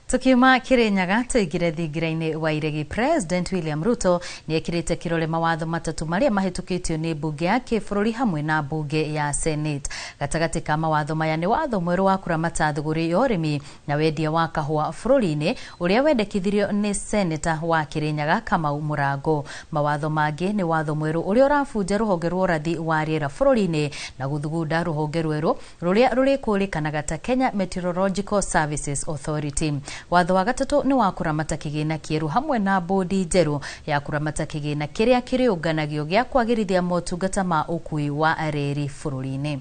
Tukiuma Kirinyaga tuingire thingira-inĩ wa Iregi. President William Ruto nĩekĩrĩte kĩrore mawatho matatu marĩa mahĩtũkĩtio nĩ mbunge ya kĩbũrũri hamwe na mbunge ya Senate. Gatagatĩ ka mawatho maya nĩ watho mwerũ wa kũramata thũgũrĩ ya ũrĩmi na wendia wa kahũa bũrũri-inĩ ũrĩa wendekithirio nĩ Seneta wa Kirinyaga Kamau Mũrango. Mawatho mangĩ nĩ watho mwerũ ũrĩa ũrabunja rũhonge rwa ũrathi wa rĩera bũrũri-inĩ na gũthugunda rũhonge rwerũ rũrĩa rũrĩkũrĩkanaga ta Kenya Meteorological Services Authority. Watho wa gatatũ nĩ wa kũramata kĩgĩna kĩerũ hamwe na bodi njerũ ya kũramata kĩgĩna kĩrĩa kĩrĩũnganagio gĩa kwagĩrithia motungata ma ũkui wa reri bũrũri-inĩ.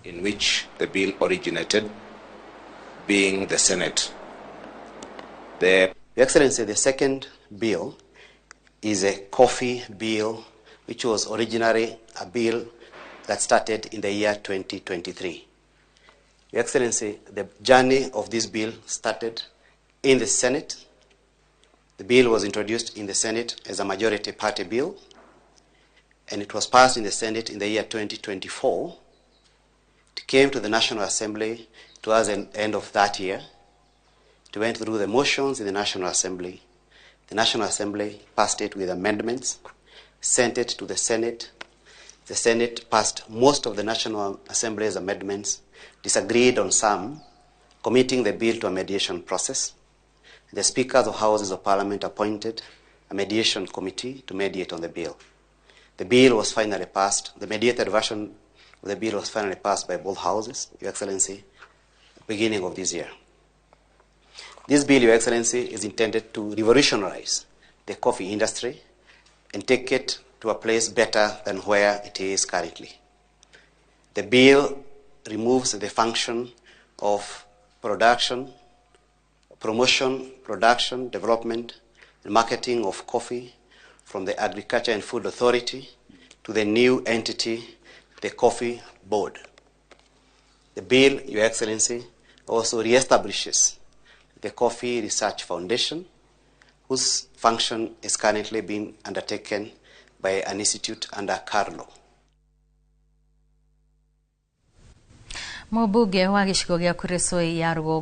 In which the bill originated, being the Senate. Your Excellency, the second bill is a coffee bill, which was originally a bill that started in the year 2023. Your Excellency, the journey of this bill started in the Senate. The bill was introduced in the Senate as a majority party bill, and it was passed in the Senate in the year 2024. It came to the National Assembly towards the end of that year. It went through the motions in the National Assembly. The National Assembly passed it with amendments, sent it to the Senate. The Senate passed most of the National Assembly's amendments, disagreed on some, committing the bill to a mediation process. The Speakers of Houses of Parliament appointed a mediation committee to mediate on the bill. The bill was finally passed. The mediated version of the bill was finally passed by both houses, Your Excellency, beginning of this year. This bill, Your Excellency, is intended to revolutionize the coffee industry and take it to a place better than where it is currently. The bill removes the function of production, promotion, production, development, and marketing of coffee from the Agriculture and Food Authority to the new entity, the Coffee Board. The bill, Your Excellency, also reestablishes the Coffee Research Foundation, whose function is currently being undertaken by an institute under Carlo. Mũmbunge wa gĩcigo gĩa Kuresoi ya rũgongo.